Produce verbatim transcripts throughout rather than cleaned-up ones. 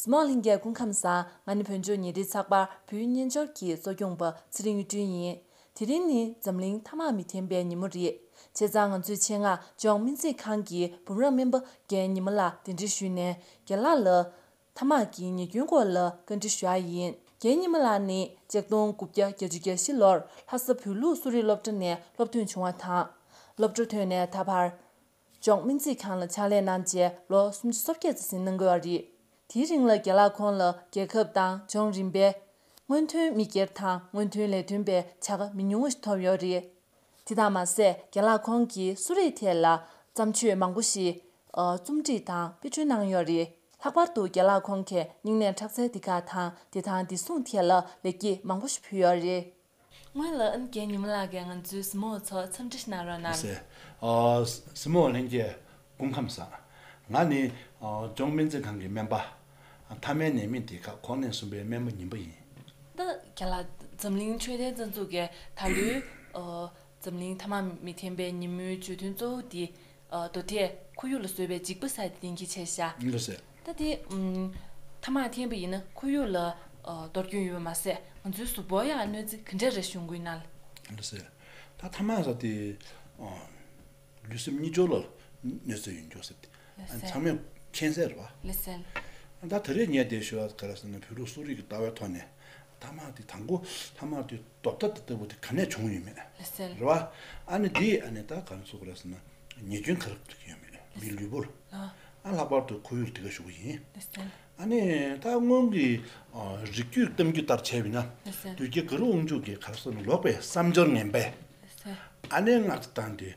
མོག་ལྷན་རྒྱས་སྐུ་ཁམས་བཟང་། ང་ནི་བོད་ལྗོངས་ཉེ་རིག་ཚགས་པར་བོད་ཡིག་སྙན་ཞུ་གི་གཙོ་སྐྱོང་པ་ཚེ་རིང་གཡུ་སྒྲོན་ཡིན། དེ་རིང་ནི་འཛམ་གླིང་ཐ་མག་མི་འཐེན་པའི་ཉིན་མོ་རེད། བྱས་ཙང་ང་ཚོའི་ཆེད་མངགས་ལྗོངས་སྨན་རྩིས་ཁང་གི་འབུམ་རམས་སྨན་པ་རྒན་ཉི་མ་ལགས་གདན་འདྲེན་ཞུས་ནས་རྒན་ལགས་ལ་ཐ་མག་གི་ཉེས་སྐྱོན་སྐོར་ལ་བཀའ་འདྲི་ཞུ་ཡ་ཡིན། རྒན་ཉི་མ་ལགས་ནི་ཆིག་སྟོང་དགུ་བརྒྱ་བརྒྱད་ཅུ་གྱ་བཞི་ལོར་ལྷ་ས་བོད་ལུགས་གསོ་རིག་སློབ་གྲྭ་ནས་སློབ་ཐོན་བྱུང་བ་དང་། སློབ་གྲྭ་ཐོན་ནས་ད་བར་ལྗོངས་སྨན་རྩིས་ཁང་ལ་ཕྱག་ལས་གནང་རྗེས་ལོ་སུམ་ཅུ་སོ་བརྒྱད་ཙམ་ཟིན་གནང་དགོས་པ་རེད། དེའི་རིང་ལ་རྒན་ལགས་ཁོང་ལ་རྒྱལ་ཁབ་དང་ལྗོངས་རིམ་པའི་སྔོན་ཐོན་མི་སྒེར་དང་སྔོན་ཐོན་ལས་དོན་པའི་བྱ་དགའ་མི་ཉུང་བ་ཞིག་ཐོབ་ཡོད་རེད། དེ་དང་མ་ཟད་རྒན་ལགས་ཁོང་གིས་གསོ་རིག་ཐད་ལ་བརྩམས་ཆོས་མང་པོ་ཞིག་ཨ། རྩོམ་སྒྲིག་དང་དཔེ་སྐྲུན་གནང་ཡོད་རེད། ལྷག་པར་དུ་རྒན་ལགས་ཁོང་གིས་སྨྱུང་གནས་ཁྲག་རྩའི་སྡེར་ཁ་དང་བདེ་ཐང་བདེ་སྲུང་ཐད་ལ་ལེགས་སྐྱེས་མང་པོ་ཞིག་ཕུལ་ཡོད་རེད། སྔོན་ལ་ཨ་ནི་རྒན་ཉི་མ་ལགས་ཀྱིས་ང་ཚོའི་གཟིགས་མོ་བ་ཚོར་འཚམས་འདྲི་ཞིག་གནང་རོགས་གནང་། ཟེར། ཨ། གཟིགས་མོ་བ་ལྷན་རྒྱས་སྐུ་ཁམས་བཟང་། ང་ནི་ཨ། ལྗོངས་སྨན་རྩིས་ཁང་གི་སྨན་པ། ཐ་མའི་ནད་མེད་སྡེར་ཁ་ཁོག་ནད་གསུམ་པའི་སྨན་པ་ཉི་མ་ཡིན། ད་རྒན་ལགས་འཛམ་གླིང་འཕྲོད་བསྟེན་རྩ་འཛུགས་ཀྱིས་ད་ལོའི་ཨ། འཛམ་གླིང་ཐ་མག་མི་འཐེན་པའི་ཉིན་མོའི་བརྗོད་དོན་གཙོ་བོ་དེ་ཨ། རྡོ་ཐལ་ཁོར་ཡུག་ལ་བཟོས་པའི་འཇིགས་པ་ཟེར་དེ་གཏན་འཁེལ་བྱས་ཤག་ལགས་སེ། ད་དེ་ཨུམ། ཐ་མག་འཐེན་པ་ཡིན་ན་ཁོར་ཡུག་ལ་ཨ། གཏོར་སྐྱོན་ཡོད་པ་མ་ཟད་ང་ཚོའི་གཟུགས་པོར་ཡང་གནོད་འཚེ་ག་འདྲ་རེ་བྱུང་གི་ཡོད་ན། ལགས་སེ། ད་ཐ་མག་ཟེར་དེ་ཨ། ལུས་སེམས་གཉིས་ཆར་ལ་གནོད་འཚེ་ཡོང་རྒྱུ་ཟེར་དེ་ལགས་སེ། ཚང་མས་མཁྱེན་གསལ་རེད་པ། ལགས་སེ། ད་དེ་རིང་ངས་དེ་ཞུ་བ་ག་རེ་ཟེར་ན་བོད་ལུགས་གསོ་རིག་གི་ལྟ་བའི་ཐོག་ནས་ཐ་མག་དེ་དང་པོ་ཐ་མག་དེ་རྡོག་རྩ་དེ་ལྟ་བུ་དེ་ག་ནས་བྱུང་ཡོད་མེད། ལགས་སེ། རེད་པ། ཨ་ནི་དེ་ཨ་ནི་ད་ག་རེ་ཟེར་དགོས་རེད་ཟེར་ན་ཉེས་སྐྱོན་ག་རེ་ཕོག་གི་ཡོད་མེད་མིའི་ལུས་པོར། ལགས། ཨ་ལྷག་པར་དུ་ཁོར་ཡུག་དེ་ག་ཞུ་གི་ཡིན། ལགས་སེ། ཨ་ནི་ད་སྔོན་གྱི་ཨ། རིགས་རྒྱུད་གཏམ་རྒྱུད་ལྟར་བྱས་པ་ཡིན་ན། ལགས་སེ། དུས་རྒྱལ་གུ་རུ་དབང་ཕྱུག་གིས་ག་རེ་ཟེར་ན་ལོག་པའི་བསམ་སྦྱོར་ངན་པས། ལགས་སེ། ཨ་ནི་སྔགས་བཏང་སྟེ་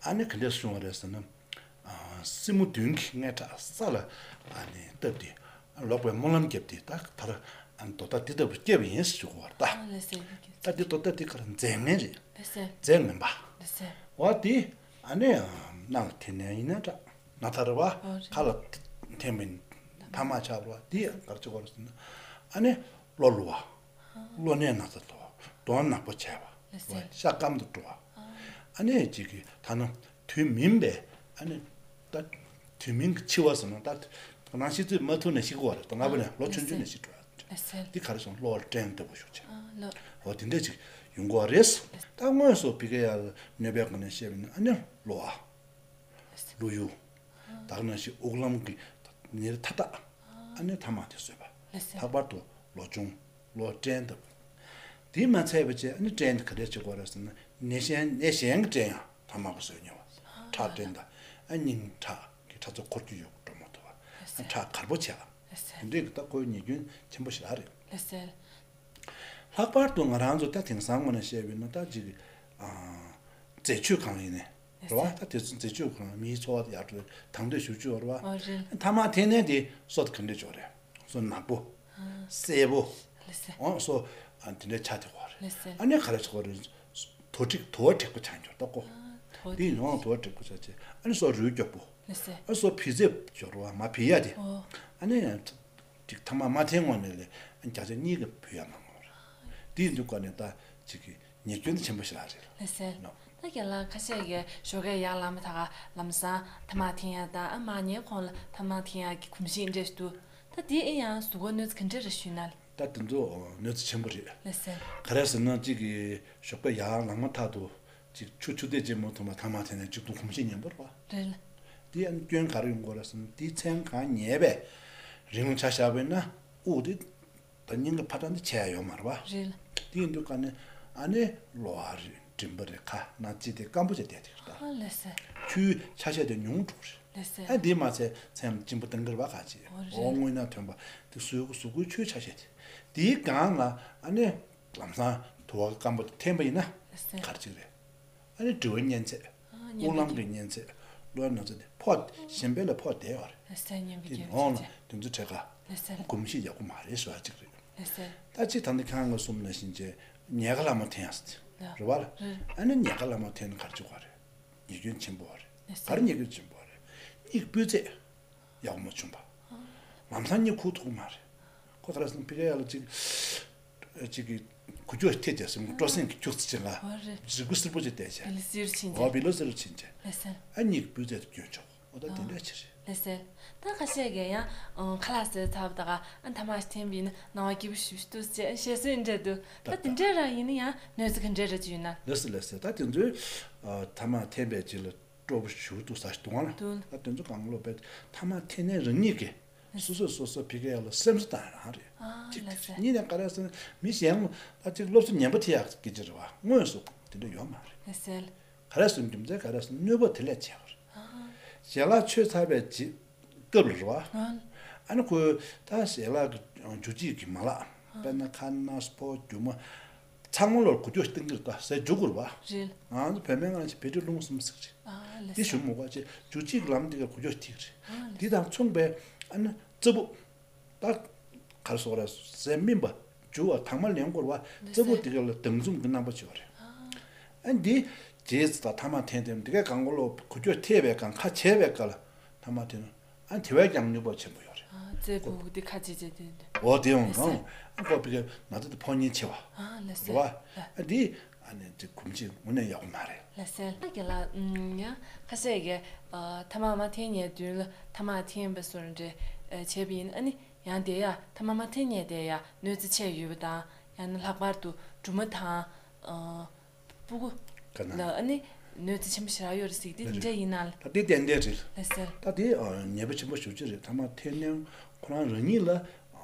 ཨ་ནི་ག་འདྲས་བྱུང་བ་རེད་ཟེར་ན། ཨ། སྲིན་མོ་བདུན་གྱིས་མངལ་ཁྲག་ས་ལ་ཨ་ནི་བཏབ་སྟེ་ལོག་པའི་སྨོན་ལམ་བརྒྱབ་སྟེ་ད་ད་ར་ཨ་ནི་རྡོག་རྩ་དེ་ལྟ་བུ་སྐྱེས་པ་ཡིན་ཟེར་ཞུ་གི་ཡོད་རེད་ད། ཨ་ལགས་སེ། ད་དེ་རྡོག་རྩ་དེ་ག་རེ་རྫས་ངན་རེད། ལགས་སེ། རྫས་ངན་པ། ལགས་སེ། འོ་དེ་ཨ་ནི་སྣ་ལ་འཐེན་ནས་ཡིན་ན་འདྲ། ན་ཚ་རེད་པ། ཨོ་རེད། ཁ་ལ་འཐེན་པ་ཡིན་ཐ་མག་ཆགས་པ་རེད་པ། དེ་ག་རེ་བྱེད་དགོས་རེད་ཟེར་ན་ཨ་ནི་གློ་ལུ་བ། གློ་ནད་ན་ཚ་ལྟ་བ། གདོང་ནག་པོ་བྱས་པ། ལགས་སེ། ཤ་སྐམ་དུ་འགྲོ་བ། ཨ་ནི་གཅིག་གིས་ད་ནི་དུས་མིན་པའི་ཨ་ནི་ད་དུས་མིན་གྱི་འཆི་བ་ཟེར་ན་ད་ང་རང་ཤི་ཚོད་མ་ཐུག་ནས་ཤི་དགོས་པ་རེད། ད་སྔ་པོ་ནས་ལོ་ཆུང་ཆུང་ནས་ཤི་འགྲོ་བ་རེད། ལགས་སེ། འདི་ག་རེ་སོང་གློ་བ་སྐྲན་ལྟ་བུ་ཞིག་བྱས། ཨ་ལོ། འོ་དེ་འདྲ་ཅིག་ཡོང་གི་ཡོད་རེད། ད་དངོས་སུ་ཕ་གི་ཡ་ལ་གནོད་པའི་སྒོ་ནས་བཤད་པ་ཡིན་ན་ཨ་ནི་གློ་བ། ལགས་སེ། གློ་ཡུ། ད་ག་ནང་བཞིན་དབུགས་ལམ་གྱི་ནད་རིགས་མཐའ་དག་ཨ་ནི་ཐ་མག་དེ་བཟོས་པ། ལགས་སེ། ལྷག་པར་དུ་གློ་གཅོང་། གློ་སྐྲན་ལྟ་བུ། དེ་མ་ཚད་པ་བྱས་ཨ་ནི་སྐྲན་དེ་ག་འདྲས་བྱེད་དགོས་རེད་ཟེར་ན་ནད་གཞན་ནད་གཞན་གྱི་སྐྲན་ཡང་ཐ་མག་པོ་བཟོས་ཉེ་བ། ཨ་ཁྲག་སྐྲན་དང་ཨ་སྙིང་ཁྲག་གི་ཁྲག་རྩ་འཁོར་རྒྱུ་ཡོད་པ་འགྲོ་མ་ཐུབ་པ། ལགས་སེ། ཨ་ཁྲག་གར་པོ་བྱས་པ། ལགས་སེ། དེ་འདྲས་ཀྱི་ད་ཁོའི་ཉེས་སྐྱོན་ཆེན་པོ་ཞེ་དྲག་རེད། ལགས་སེ། ལྷག་པར་དུ་ང་རང་ཚོ་ད་དེང་སང་ངོས་ནས་བཤད་པ་ཡིན་ན་ད་ཅིག་ཨ། རྫས་མཆོད་ཁང་ཡིན་ནས་རེད་པ། ད་དེ་ཚོ་རྫས་མཆོད་ཁང་མིའི་འཚོ་བ་ཡར་འགྲོ་དང་དོད་ཞུ་རྒྱུ་ཡོད་རེད་པ། ཨོ་རེད། ཐ་མག་འཐེན་ནས་དེ་སོ་དེ་ག་འདྲས་འཇོག་རེད། སོ་ནག་པོ། ཨ། སེར་པོ། ལགས་སེ། འོ་སོ་ཨ་དེ་འདྲས་ཆགས་བསྡད་ཡོད་རེད། ལགས་སེ། ཨ་ནི་ག་རེ་བྱེད་དགོས་རེད། དུ་དྲེག་དུ་བ་དྲེག་པོ་ཆགས་འགྱུར་ཏོག་ཀོ། ཨ་དུ་བ་དེ་ཡིན་འོང་དུ་བ་དྲེག་པོ་ཆགས་བྱས་ཨ་ནི་སོ་རུས་སྐྱོ་པོ། ལགས་སེ། ཨ་སོ་བི་ཙེབ་འཇོག་རེད་པ་མ་བི་ཡ་དེ། ཨོ། ཨ་ནི་ཅིག་ཐ་མག་མ་འཐེན་སྔོན་ནས་ལས་བརྒྱ་ཆ་གཉིས་ཀྱི་བུད་ཡ་མང་བ་རེད། དེ་ཡིན་དུས་ཀ་ནས་ད་ཅིག་གི་ཉེས་སྐྱོན་དེ་ཆེན་པོ་ཞེ་དྲག་རེད། ལགས་སེ། ནོ། ད་རྒན་ལགས་ཁ་ཤས་ཀྱིས་ཞོགས་ཀས་ཡར་ལངས་པ་ད་ག་ལམ་སང་ཐ་མག་འཐེན་ཡ་དང་ཨ་མ་ཉལ་གོང་ལ་ཐ་མག་འཐེན་ཡ་གི་གོམས་གཤིས་འདྲ་ཞིག་འདུག་ད་དེ་ཨེ་ཡང་གཟུགས་པོ་གནོད་འཚེ་ག་འདྲ་རེ་ཞུས་ན། ད་དེ་ཚོ་གནོད་འཚེ་ཆེན་པོ་རེད། ལགས་སེ། ག་རེ་ཟེར་ན་གཅིག་གི་ཞོགས་པ་ཡར་ལངས་མ་ཐག་ཏུ་གཅིག་ཆུ་ཆུ་ཚོད་གཅིག་མ་ཐུབ་པ་ཐ་མག་འཐེན་ནས་གཅིག་ཏུ་གོམས་གཤིས་ངན་པ་རེད་པ། རེད། དེ་ཡང་སྐྱོན་ག་རེ་ཡོང་གི་རེད་ཟེར་ན་དེའི་མཚན་གང་ཉལ་བས་རིང་ཆ་བཞག་པས་ན་དབུགས་དེ་ད་སྙིང་གི་འཕར་གྲངས་དེ་ཆད་ཡ་ཡོད་མ་རེད་པ། རེད། དེ་ཡིན་དུས་ཀ་ནས་ཨ་ནི་གློ་བ་རེད་མགྲིན་པ་རེད་ཁ་ན་ཅི་དེ་སྐམ་པོ་བྱས་བསྡད་དེ་རེད་ད། ཨ་ལགས་སེ། ཆུའི་ཆ་ཤས་དེ་ཉུང་འགྲོ་རེད། ལགས་སེ། ཨ་འདི་མ་ཚད་མཚན་གཅིན་པ་ལྡང་གི་རེད་པ་ག་ཅི། ཨོ་རེད། འོ་དངོས་ནས་ཐོན་པ་དེ་གཟུགས་གཟུགས་པོའི་ཆུའི་ཆ་ཤས་དེ། དེའི་སྒང་ལ་ཨ་ནི་ལམ་སང་དུ་བ་སྐམ་པོ་དེ་འཐེན་པ་ཡིན་ན་ལགས་སེ། ག་རེ་ཅིག་རེད། ཨ་ནི་དྲི་བ་གཉན་ཚད། ཨ་དབུགས་ལམ་གྱི་གཉན་ཚད། གློ་ན་ཚ་དེ་ཕོག་གཞན་པ་ལས་ཕོག་བསྡད་ཡོད་རེད། ལགས་སེ། གཉན་པའི་དེ་གཉན་འོང་ལ་ཚད་དེ་ཚོ་འཕྲད་ཀ་ལགས་སེ། གོམས་གཤིས་ཡག་པོ་མ་རེད་ཟེར་བ་ཅིག་རེད། ལགས་སེ། ད་ཅི་ད་ནི་ཁྱེད་རང་གསུངས་ནང་བཞིན་བྱས་ཉལ་ཁ་ལ་མ་འཐེན་ཡ་ཟེར་ལགས། རེད་པ་ལགས། རེད། ཨ་ནི་ཉལ་ཁ་ལ་མ་འཐེན་ན་ག་རེ་བྱེད་དགོས་རེད། ཉེས་སྐྱོན་ཆེན་པོ་རེད། ལགས་སེ། ག་རེ་ཉེས་སྐྱོན་ཆེན་པོ་རེད། སྙིགས་སྤུས་ཚད་ཡག་པོ་མ་བྱུང་བ། ལམ་སང་གཉིད་ཁུག་ཐུབ་ཀྱི་མ་རེད། ཁོ་ག་རེ་ཟེར་ན་ཕ་གི་ཡ་ལ་ཅིག་ཅིག་གི་འགུལ་སྐྱོད་ཐེབས་བསྡད་ཟེར་སྤྲོ་གསེང་གི་ཁྱུག་ཙམ་ཅིག་ལ་ཨོ་རེད། རིལ་བུ་སིལ་བུ་ཅིག་བསྡད་བྱས། བི་ལོ་སིལ་བུ་ཕྱིན་ཨོ་བྱས། བི་ལོ་སིལ་བུ་ཕྱིན་བྱས། ལགས་སེ། ཨ་སྙིགས་སྤུས་ཚད་དེ་སྐྱོན་ཆོག་འོ་ད་དེ་འདྲ་ཅིག་རེད། ལགས་སེ། ད་ཁ་ཤས་ཀྱིས་ཡང་ཨང་ཁ་ལག་ཟས་ཚར་བ་དང་ཨ་ཐ་མག་ཅིག་འཐེན་པ་ཡིན་ན་སྣང་བ་སྐྱིད་པོ་ཞེ་པོ་ཅིག་འདུག་ཅེས་བཤད་སྲོལ་འདྲ་འདུག་ད་དེ་འདྲ་རང་ཡིན་ན་ཡང་གནོད་འཚེ་ག་འདྲ་རེ་ཅིག་ཡོད་ན། ལགས་སེ་ལགས་སེ། ད་དེ་ཚོའི་ཨ་ཐ་མག་འཐེན་པའི་རྗེས་ལ་སྤྲོ་པོ་ཞེ་པོ་འདུག་ཟེར་གྱི་འདུག་ཨང་། འདུག་ད་དེ་ཚོ་གང་ལོ་བས་ཐ་མག་འཐེན་མཁན་རང་ཉིད་ཀྱིས་སོ་སོས་སོ་སོ་ཕ་གི་ཡ་ལ་སེམས་གསོ་བཏང་ཡ་རང་རེད། ཨ་གཅིག་ལགས་སེ། གཉིས་ནས་ག་རེ་ཟེར་ན་མི་གཞན་ད་ཅིག་སློབ་གསོ་ཉན་པོ་དེ་ཡག་གི་ཅིག་རེད་བ། དངོས་སུ་དེ་འདྲ་ཡོད་མ་རེད། ལགས་སེ། ག་རེ་ཟེར་ན་རྒྱུ་མཚན་ག་རེ་ཟེར་ན་གནོད་པ་དེ་ལས་བྱས་པ་རེད། ཨ། ཞལ་ལག་མཆོད་ཚར་བའི་རྗེས་སྐབས་ལ་རེད་བ། ཨ། ཨ་ནི་ཁོས་ད་ཞལ་ལག་གི་འཇུ་བྱེད་ཀྱི་མ་ལག་ཨ། དཔེར་ན་ཁ་སྣ་སྤོ་རྒྱུ་མ་ཚང་མ་ལོར་འགུལ་སྐྱོད་གཏོང་གི་རེད། ད་ཟས་འཇུ་དགོས་རེད་བ། རེད། ང་ཚོ་བོད་སྨན་ཁང་ཆེ་བེ་ཏྲི་ལུང་གསུམ་ཟེར་གྱི་རེད། ཨ་ལགས་འདི་སེ། ཞུ་མོ་བ་ཆེ་འཇུ་བྱེད་ཀྱི་ལམ་འདི་གར་འགུལ་སྐྱོད་ཐིག་རེད། ཨ་ལགས་འདི་དང་མཚུངས་པའི་ཨ་ནི་རྩེ་ཕུད། ད་ག་རེ་ཟེར་དགོས་རེད། ཟས་སྨིན་པ་འཇུ་བ་དྭངས་མ་ལེན་དགོས་རེད་བ། རྩེ་ཕུད་འདི་ག་ལ་སྡང་འཛུམ་གྱི་རྣམ་པ་བྱེད་པ་རེད། ཨ་འདི་རྗེས་སུ་ད་ཐ་མག་འཐེན་འཐེན་འདི་གའི་གང་གོ་ལོ་འགུལ་སྐྱོད་ཐེབས་པའི་སྒང་ཁ་བྱེ་བའི་སྒང་ལ་ཐ་མག་འཐེན་ན་ཨ་དེ་བས་ཀྱང་ནུས་པ་ཆེན་པོ་ཡོད་རེད། ཨ་རྩེ་ཕུད་འདི་ཁ་བྱེ་བྱེ་དེ་འདི། འོ་དེ་ཡང་ལགས་སེ། གང་ཨ་ཁོ་བི་གའི་ན་ཚ་དེ་ཕོག་ཉེན་ཆེ་བ། ཨ་ལགས་སེ། རེད་བ། ལགས། ཨ་འདི་ཨ་ནི་དེ་གོམས་གཤིས་དངོས་གནས་ཡག་པོ་མ་རེད། ལགས་སེ། ལགས་རྒན་ལགས། ཨུམ། ཡང་ཁ་ཤས་ཀྱིས་ཨ་ཐ་མག་མ་འཐེན་ཉལ་དུས་ལ་ཐ་མག་འཐེན་པ་སོགས་འདྲ་ཨ་བྱས་པ་ཡིན་ཨ་ནི་ཡང་དེ་ཡ་ཐ་མག་མ་འཐེན་ཉལ་དེ་ཡ་གནོད་འཚེ་ཆེ་ཡོད་པ་དང་ཡང་ན་ལྷག་པར་དུ་སྦྲུམ་མ་དང་ཨ་སྤུ་གུ་ག་ན་ལ་ཨ་ནི་གནོད་འཚེ་ཆེན་པོ་ཞེ་དྲག་ཡོད་རེད་ཟེར་གི་དེ་འདྲ་ཡིན་ན་ལ། ད་དེ་ཏན་ཏན་རེད། ལགས་སེ། ད་དེ་ཨ་ཉེས་པ་ཆེན་པོ་ཞེ་པོ་ཅིག་རེད། ཐ་མག་འཐེན་མཁན་ཁོ་རང་རང་ཉིད་ལ་ཨ་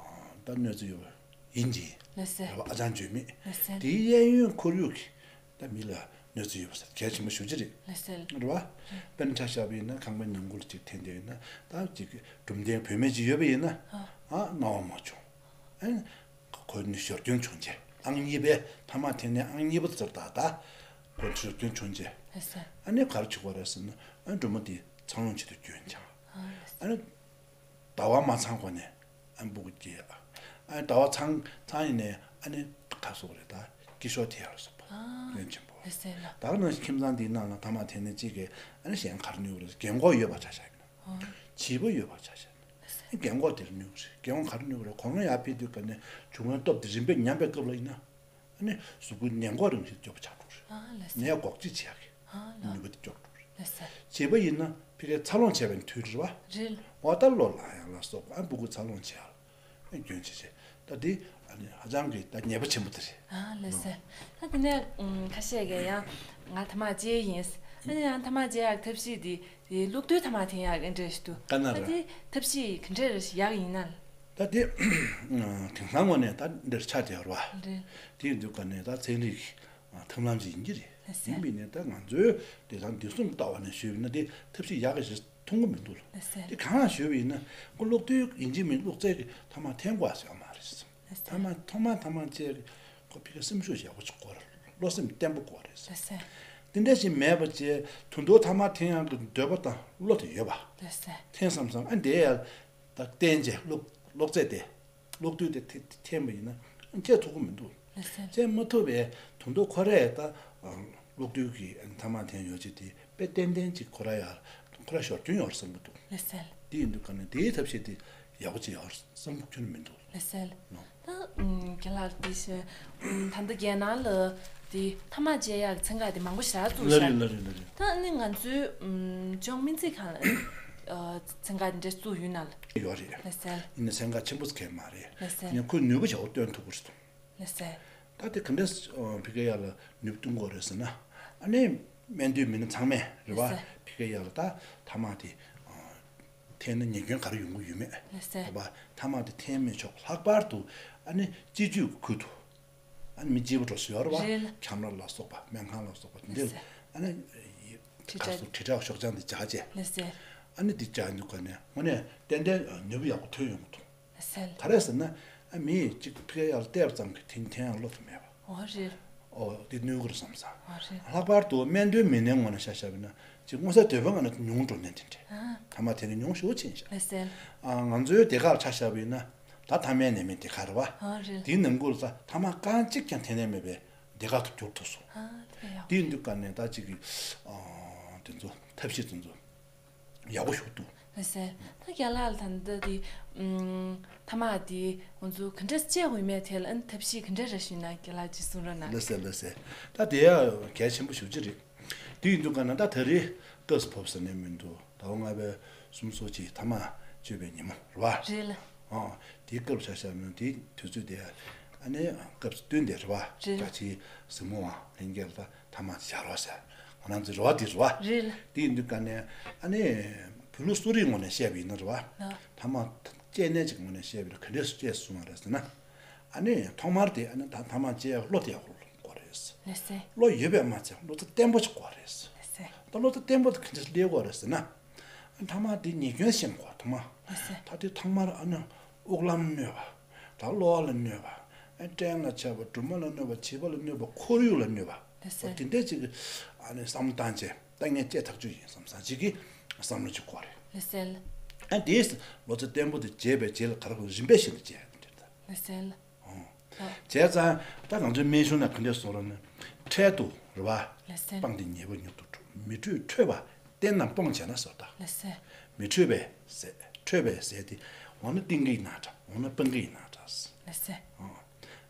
ད་གནོད་འཚེ་ཡོད་པ། ཡིན་གྱི། ལགས་སེ། རེད་བ། ཨ་ཅང་བརྗོད་མེད། ལགས་སེ། དེའི་གཡས་གཡོན་ཁོར་ཡུག་གི་ད་མི་ལ་གནོད་འཚེ་ཡོད་པ་ཟེར་གལ་ཆེན་པོ་ཞེ་པོ་ཅིག་རེད། ལགས་སེ། རེད་བ། དཔེར་ན་ཆ་བཞག་པ་ཡིན་ན་ཁང་པའི་ནང་ཁུལ་ལ་ཅིག་འཐེན་བསྡད་ཡོད་ན་ད་ཅིག་སྦྲུམ་ཐེངས་བུད་མེད་ཅིག་ཡོད་པ་ཡིན་ན་ཨ། ཨ་སྣང་བ་མ་བྱུང་། ཨ་ཁོ་ནི་ཞོར་སྐྱོན་བྱུང་རྗེས་ཨང་གཉིས་པའི་ཐ་མག་འཐེན་ནས་ཨང་གཉིས་པ་ཚོར་ད་ད་ཁོ་ཞོར་སྐྱོན་བྱུང་རྗེས། ལགས་སེ། ཨ་ནི་ག་རེ་བྱེད་དགོས་རེད་ཟེར་ན་ཨ་སྦྲུམ་མ་དེ་འཚར་ལོངས་བྱེད་དུ་བསྐྱོན་བྱ། ཨ་ལགས་སེ། ཨ་ནི། ཟླ་བ་མ་ཚང་གོང་ནས་ཨ་སྤུ་གུ་སྐྱེ་ཡ། ཨ་ཟླ་བ་ཚང་ཚང་ཡིན་ནས་ཨ་ནི་ཁ་སོགས་རེད་ད་སྐྱེ་ཤོག་དེ་ཡར་སོགས་པ་ཨ་སྐྱོན་ཆེན་པོ་རེད། ལགས་སེ་ལགས། ད་ག་ནང་བཞིན་ཁྱིམ་ཚང་འདིའི་ནང་ལ་ཐ་མག་འཐེན་ནས་གཅིག་གིས་ཨ་ནི་གཞན་ག་རེ་ནུས་པ་རེད། རྒན་གོག་ཡོད་པ་ཆ་བཞག་ཡིན་ན། ཨ་བྱིས་པ་ཡོད་པ་ཆ་བཞག་ཡིན་ན། ལགས་སེ། རྒན་གོག་དེར་ནུས་པ་རེད། རྒན་གོག་ག་རེ་ནུས་པ་རེད། ཁོ་རང་ཡར་ཕེབས་དུས་ག་ནས་བྱུང་བའི་སྟོབས་དེ་རིམ་པས་ཉམས་པའི་སྐབས་ལ་ཡིན་ན། ཨ་ནི་གཟུགས་པོའི་ནད་འགོག་རང་བཞིན་སྐྱོབ་པ་ཆགས་འགྲོ་གི་རེད། ཨ་ལགས་སེ། ནད་འགོག་བཅོས་བྱེད་ཡག་གི་ཨ་ལགས། ནུས་པ་དེ་སྐྱོབ་འགྲོ་གི་རེད། ལགས་སེ། བྱིས་པ་ཡིན་ན་ཕ་གིར་འཚར་ལོངས་བྱས་པའི་དུས་རེད་བ། རེད། འོ་ད་ལོ་ལ་ཡང་ལ་སོགས་པ་ཨ་སྤུ་གུ་འཚར་ལོངས་བྱེད་ཡག་ཨ་སྐྱོན་བྱེད་བྱེད་ད་འདི་ཨ་ནི་ཧ་ཅང་གི་ད་ཉེས་པ་ཆེན་པོ་དེ་རེད། ཨ་ལགས་སེ། ད་དེ་ནས་ཨུམ་ཁ་ཤས་ཀྱིས་ཡང་ང་ཐ་མག་བཅད་ཡིན། ཨ་ནི་ཡང་ཐ་མག་བཅད་ཡག་ཐབས་ཤེས་དེ་དེ་གློག་རྡུལ་ཐ་མག་འཐེན་ཡག་འདྲ་ཞིག་འདུག་ག་ན་ད་ར། དེ་ཐབས་ཤེས་ག་འདྲ་ཡག་ཡིན་ན། ད་དེ་དེང་སང་ངོ་ནས་ད་འདིར་ཆ་དེ་ཡོད་རེད་བ། རེད། དེ་ཡིན་དུས་ག་ནས་ད་ཚན་རིག་ཐབས་ལམ་ཅིག་ཡིན་གྱི་རེད། ལགས་སེ། ཡིན་པས་ནས་ད་ང་ཚོའི་དེང་སང་བདེ་སྲུང་ལྟ་བ་ནས་ཞུས་པ་ན་དེ་ཐབས་ཤེས་ཡག་གི་ཞིག་མཐོང་གི་མི་འདུག་ལགས་སེ། དེ་གང་ཞུས་པ་ཡིན་ན་ཁོ་གློག་རྡུལ་ཡིན་གཅིག་མིན་གློག་རྫས་ཀྱི་ཐ་མག་འཐེན་དགོས་ཟེར་བ་མ་རེད། ལགས་སེ། ཐ་མག་ཐོག་མ་ཐ་མག་བཅད་ཀྱི་ཁོ་ཕ་གི་སེམས་ཤུགས་ཡག་པོ་ཅིག་དགོས་རེད། བློ་སེམས་བརྟན་པོ་དགོས་རེད། ལགས་སེ། དེ་འདྲ་ཞིག་མེད་པ་བཅས་དུས་ཐོག་ཐ་མག་འཐེན་ཡག་གི་འདོད་པ་དང་བློ་དེ་ཡོད་པ། ལགས་སེ། འཐེན་བསམ་བསམ་ཨ་འདི་ཡར་ད་བསྟན་བྱས་གློག་གློག་རྫས་དེ། གློག་རྡུལ་དེ་དེ་དེ་འཐེན་པ་ཡིན་ན་བཅད་ཐུབ་ཀྱི་མི་འདུག་ལགས་སེ། བཅད་མ་ཐུབ་པའི་དོན་དུ་ཁོ་རས་ད་གློག་རྡུལ་གྱི་ཐ་མག་འཐེན་ཡོད་ཅིག་དེ་དཔེ་ཏན་ཏན་ཅིག་ཁོ་ར་ཡར་ཁོ་ར་ཞོར་སྐྱོན་ཡོད་བསམ་གྱི་འདུག་ལགས་སེ། དེ་ཡིན་དུས་ག་ནས་དེའི་ཐབས་ཤེས་དེ་ཡག་པོ་ཅིག་ཡོད་བསམ་གྱི་ཁྱོན་མི་འདུག་ལགས་སེ། ནོ། ད་རྒན་ལགས་དེ་བཞིན་ད་ལྟ་རྒྱལ་ནང་ལ་དེ་ཐ་མག་བཅད་ཡག་གི་ཚན་ཁག་དེ་མང་པོ་ཞེ་དྲག་བཙུགས་ལ་ཤག་རེད་ལ་རེད་ལ་རེད། ད་ནི་ང་ཚོའི་ལྗོངས་སྨན་རྩིས་ཁང་ལ་ཚན་ཁག་དེ་འདྲ་བཙུགས་ཡོད་ན་ལ། ཡོད་རེད། ལགས་སེ། ཡིན་ན་སེམས་ཁ་ཆེན་པོ་ཟེར་མཁན་མ་རེད། ལགས་སེ། ཡིན་ན་ཁོས་ནུས་པ་ཞེ་པོ་སྟོན་ཐུབ་ཀྱི་རེད། ལགས་སེ། ད་དེ་ག་འདྲས་ཕ་གི་ཡ་ལ་ནུས་པ་སྟོན་དགོས་རེད་ཟེར་ན། ཨ་ནི་སྨན་དུས་མི་སྣ་ཚང་མས་རེད་བ། ལགས་སེ། ཕ་གི་ཡ་ལ་ད་ཐ་མག་དེ་འཐེན་ན་ཉེས་སྐྱོན་ག་རེ་ཡོང་གི་ཡོད་མེད། ལགས་སེ། རེད་བ། ཐ་མག་དེ་འཐེན་མི་ཆོག་ལྷག་པར་དུ་ཨ་ནི་སྤྱི་སྤྱོད་ཁུལ་དུ། ཨ་ནི་མི་སྐྱིད་པོ་འགྲོ་སྲོལ་ཡོད་རེད་བ། རེད། ཁྱམས་ར་ལ་སོགས་པ་སྨན་ཁང་ལ་སོགས་པ་དེ་འདྲ། ལགས་སེ། ཨ་ནི་དྲིལ་བསྒྲགས་སུ་དྲིལ་བསྒྲགས་ཤོག་བྱང་དེ་བྱ་བྱས། ལགས་སེ། ཨ་ནི་དེ་བྱ་འདུག་ག་ནས་དངོས་གནས་ཏན་ཏན་ནུས་པ་ཡག་པོ་ཐོན་ཡོང་གི་འདུག་ལགས་སེ། ག་རེ་ཟེར་ན་ཨ་མི་གཅིག་ཕ་གི་ཡར་བལྟས་པ་ཙམ་གྱིས་དེ་འཐེན་ཡང་བློ་དུ་མེད་པ། འོ་རེད། ཨོ་དེ་གནོད་གི་རེད་བསམ་ས། འོ་རེད། ལྷག་པར་དུ་སྨན་དོན་མི་སྣའི་ངོས་ནས་ཤ་ཤ་བས་ན་ཅིག་མངོན་གསལ་དོད་པོའི་ངང་ནས་ཉུང་འགྲོ་ནས་དེ་འདྲས། ཨ། ཐ་མག་དེ་ནི་ཉུང་ཤོས་ཕྱིན་ཤག་ལགས་སེ། ཨ་ང་ཚོའི་སྡེ་ཁག་ལ་ཆ་བཞག་པ་ཡིན་ན་ད་ཐ་མག་ནད་མེད་སྡེ་ཁག་རེད་བ། ཨ་རེད། དེའི་ནང་ཁུལ་ལ་ད་ཐ་མག་རྐང་གཅིག་ཀྱང་འཐེན་ནས་མེད་པའི་སྡེ་ཁག་ཏུ་གྱུར་ཐུབ་སོང་། ཨ་དེ་ཡག་དེ་ཡིན་དུས་ག་ནས་ད་ཅིག་གི་ཨ་དེ་ཚོ་ཐབས་ཤེས་དེ་ཚོ་ཡག་པོ་ཞིག་འདུག་ལགས་སེ། ད་རྒན་ལགས་ལ་ད་ལྟ་དེ་ཨུམ་ཐ་མག་དེ་ང་ཚོ་ག་འདྲས་བཅད་དགོས་མེད་ཐད་ལ་ཨ་ནི་ཐབས་ཤེས་ག་འདྲས་རེ་ཞུས་ན་རྒན་ལགས་ཅིག་གསུང་རོགས་གནང་། ལགས་སེ་ལགས་སེ། ད་དེ་ཡང་གལ་ཆེན་པོ་ཞེ་པོ་ཅིག་རེད། དེ་ཡིན་དུས་ག་ན་ད་ད་རེས་སྐབས་སུ་བབས་ཟེར་ནས་མི་འདུག་ཟླ་བ་ལྔ་པའི་གསུམ་སོ་གཅིག་ཐ་མག་གཅོད་པའི་ཉིན་མོ་རེད་བ། རེད་ལ། ཨོ། དེའི་སྐབས་ཆ་བཞག་ན་དེའི་དུས་ཚོད་དེ་ཨ་ནི་སྐབས་སུ་བསྟུན་ཏེ་རེད་བ། རེད་ལ། བཀྲ་ཤིས་གཟིགས་མོ་བ་ལྷན་རྒྱས་ལ་ད་ཐ་མག་བཞག་རོགས་ཟེར། ང་རང་ཚོའི་རེ་བ་དེ་རེད་བ། རེད་ལ། དེ་ཡིན་དུས་ག་ནས་ཨ་ནི་བོད་ལུགས་གསོ་རིག་ངོས་ནས་བཤད་པ་ཡིན་ན་རེད་བ། ལ། ཐ་མག་སྐྱེས་གནས་ཅིག་ངོས་ནས་བཤད་པ་ཡིན་ན་ག་འདྲས་སུ་སྐྱེས་སོང་བ་རེད་ཟེར་ན། ཨ་ནི་ཐོག་མར་དེ་ཨ་ནི་ད་ཐ་མག་སྐྱེས་བློ་དེ་ཡག་པོ་དགོས་རེད། ལགས་སེ། བློ་ཡོད་པས་མ་ཚད་བློ་རྩེ་བརྟན་པོ་ཅིག་དགོས་རེད། ལགས་སེ། ད་བློ་རྩེ་བརྟན་པོ་དེ་ག་འདྲས་སླེབས་དགོས་རེད་ཟེར་ན། ཨ་ཐ་མག་དེ་ཉེས་སྐྱོན་ཤེས་དགོས་ཐ་མག་ལགས་སེ། ད་དེ་ཐོག་མར་ཨ་ནི་དབུགས་ལམ་གནོད་པ། ད་གློ་བ་ལ་གནོད་པ། ཨ་སྐྲན་ལ་ཆགས་པ། གྲུམ་མ་ལ་གནོད་པ། བྱིས་པ་ལ་གནོད་པ། ཁོར་ཡུག་ལ་གནོད་པ། ལགས་སེ། དེ་འདྲས་ཅིག་གི་ཨ་ནི་བསམ་བློ་བཏང་བྱས་ད་ངས་སྐྱེས་ཐག་ཆོད་ཡིན་བསམ་བསམ་ཅིག་གི་བསམ་བློ་ཅིག་དགོས་རེད། ལགས་སེ། ཨ་དེས་བློ་རྩེ་བརྟན་པོ་དེ་བྱས་པའི་རྗེས་ལ་ག་རེ་དགོས། རིམ་པས་བཞིན་དུ་བྱས་ཡ་དེ་འདྲས་ད། ལགས་སེ། ཨོ། ཨོ། བྱས་ཙང་ད་ང་ཚོའི་སྨན་གཞུང་ནས་ག་འདྲས་གསུངས་རོགས་ན། འཕྲལ་དུ་རེད་བ། ལགས་སེ། སྤངས་ཏེ་ཉེས་པ་མྱུར་དུ་གྲོལ། མི་འཕྲོད་འཕྲོད་པ་བསྟེན་ནམ་སྤོང་བྱས་ན་ཟེར་ད། ལགས་སེ། མི་འཕྲོད་པའི་ཟས། འཕྲོད་པའི་ཟས་དེ་འོ་ན་བསྟེན་གྱི་ཡིན་ན་འདྲ། འོ་ན་སྤང་གི་ཡིན་ན་འདྲ། ལགས་སེ། ཨོ།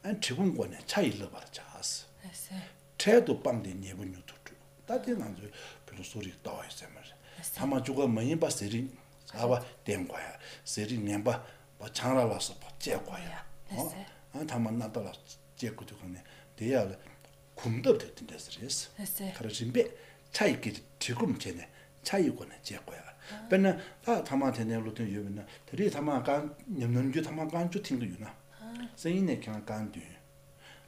ཨ་གྲི་གུམ་བགོས་ནས་ཆ་ཡིས་བསླབ་པར་བྱ། ལགས་སེ། འཕྲལ་དུ་སྤངས་ཏེ་ཉེས་པ་མྱུར་དུ་གྲོལ། ད་དེ་ང་ཚོའི་བོད་ལུགས་གསོ་རིག་ལྟ་བ་ཡོད་ཚད་མ་རེད། ལགས་སེ། ཐ་མག་བཅུ་ཀ་མ་ཡིན་པ་ཟས་རིགས་གསར་པ་བསྟེན་དགོས་ཡ། ཟས་རིགས་ངན་པ་བ་ཆང་རག་ལ་སོགས་པ་བཅད་དགོས་ཡ། ལགས་སེ། ཨ་ཐ་མག་སྣ་ལྟ་ལ་བཅད་དགོས་དུས་ག་ནས་དེ་ཡ་ལ་གོམ་སྟབས་དེ་དེ་འདྲས་རེད། ལགས་སེ། ག་རེ་རིམ་པས་ཆ་ཡི་གི་གྲི་གུམ་བྱས་ནས་ཆ་ཡི་སྒོ་ནས་བཅད་དགོས་ཡ། དཔེར་ན་ད་ཐ་མག་དེ་ནས་བློ་མཐུན་ཡོད་པ་ཡིན་ན་དེ་རིང་ཐ་མག་རྐང་ཉམས་ནམ་རྒྱུན་ཐ་མག་རྐང་བཅུ་འཐེན་གི་ཡོད་ན། སང་ཉིན་ནས་ཁྱེད་རང་རྐང་བདུན།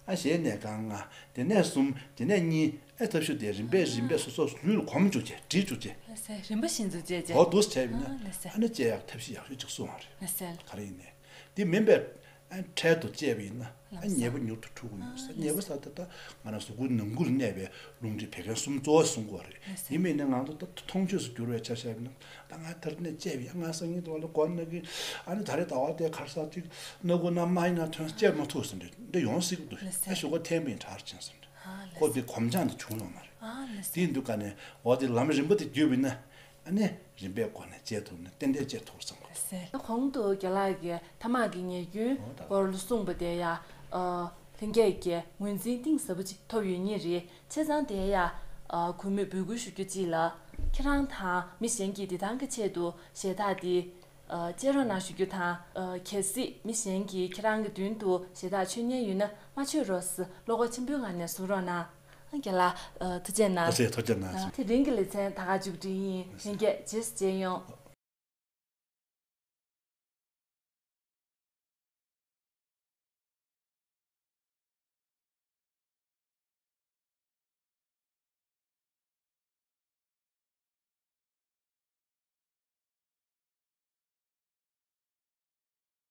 ཨ་གཞས་ནས་གང་ང་། དེ་ནས་གསུམ། དེ་ནས་གཉིས། ཨེ་ཐབས་ཤུགས་དེ་རིམ་པས་རིམ་པས་སོ་སོ་ལུས་ལ་གོམས་བཅུག་བྱས་བསྒྲིལ་བཅུག་བྱས། ལགས་སེ། རིམ་པ་བཞིན་དུ་བྱས་བྱས། འོ་འདུག་སེ་བྱས་པ་ཡིན་ན། ཨ་ལགས་སེ། ཨ་ནི་བཅད་ཡག་ཐབས་ཤེས་ཡག་ཤོས་ཅིག་གསུངས་པ་རེད། ལགས་སེ། ག་རེ་ཡིན་ནའི། དེ་མིན་པའི་ཨ་འཕྲལ་དུ་བཅད་པ་ཡིན་ན་ཨ་ལམ་སང་ཉེས་པ་མྱུར་དུ་འཁྲུ་གི་ཡོད་ཟེར། ཨ་ཉེས་པ་ཟེར་ད་ལྟ་ང་རང་གཟུགས་པོའི་ནང་ཁུལ་གནས་པའི་རླུང་མཁྲིས་བད་ཀན་གསུམ་གཙོ་བོ་གསུང་གི་ཡོད་རེད། ལགས་སེ། ཡིན་མིན་ནི་ང་ཚོ་ད་མཐོང་ཆོས་སུ་གྱུར་བའི་ཆ་བཞག་པ་ཡིན་ན། ད་ང་དེར་ནས་བཅད་པ་ཡིན། ང་སང་ཉིན་དུ་བ་ལ་སྒོ་ནང་གི་ཨ་ནི་ད་རེས་ཟླ་བ་དེ་ཁར་ས་ཅིག་སྣ་ཁུག་ནང་རྨ་ཡིན་ན་ཐོན་བཅད་མ་ཐུབ་ཟེར་འདྲ་འདི་ཡོང་སྲིད་ཀྱི་འདུག་ལགས་སེ། ཨ་གཞུག་གུ་འཐེན་པ་ཡིན་དྲག་ཅན་ཟེར་འདྲ། ཨ་ལགས་སེ། ཁོ་འདི་གོམས་སྦྱང་དེ་བྱུང་ཡོང་མ་རེད། ཨ་ལགས་སེ། དེ་ཡིན་དུས་ག་ནས་འོ་དེ་ལམ་རིམ་པ་དེ་བརྒྱུད་པ་ཡིན་ན་ཨ་ནི་རིམ་པས་སྒོ་ནས་བཅད་ཐུབ་ན་ཏན་ཏན་བཅད་ཐུབ་བསམ་གི་འདུག་ལགས་སེ། གོང་དུ་རྒན་ལགས་ཀྱིས་ཐ་མག་གི་ཉེས་སྐྱོན་འོ་ད་སྐོར་ལ་གསུངས་པ་དེ་ཡ། ཨ་ལྷན་རྒྱས་ཀྱིས་ངོས་འཛིན་གཏིང་ཟབ་པོ་ཅིག་ཐོབ་ཡོད་ངེས་རེད། བྱས་ཙང་དེ་ཡ། ཨ་གུས་མོས་འབོད་སྐུལ་ཞུ་རྒྱུ་གཅིག་ལ། ཁྱེད་རང་དང་མི་གཞན་གྱིས་བདེ་ཐང་གི་ཆེད་དུ་ཞལ་ཏ་འདི་ཨ་བཅད་རོགས་གནང་ཞུ་རྒྱུ་དང་། ཨ་གལ་སྲིད་མི་གཞན་གྱིས་ཁྱེད་རང་གི་མདུན་དུ་ཞལ་ཏ་མཆོད་མཁན་ཡོད་ན་མ་མཆོད་རོགས་ཟེར་བློ་ཁོག་ཆེན་པོའི་ངང་ནས་གསུང་རོགས་གནང་། ཨ་རྒན་ལགས། ཨ་ཐུགས་རྗེ་གནང་། ཐུགས་རྗེ་ཐུགས་རྗེ་གནང་། ཨ་དེ་རིང་གི་ལེ་ཚན་ད་ག་མཇུག་སྒྲིལ་ཡིན། ལྷན་རྒྱས་རྗེས་སུ་མཇལ་ཡོང་།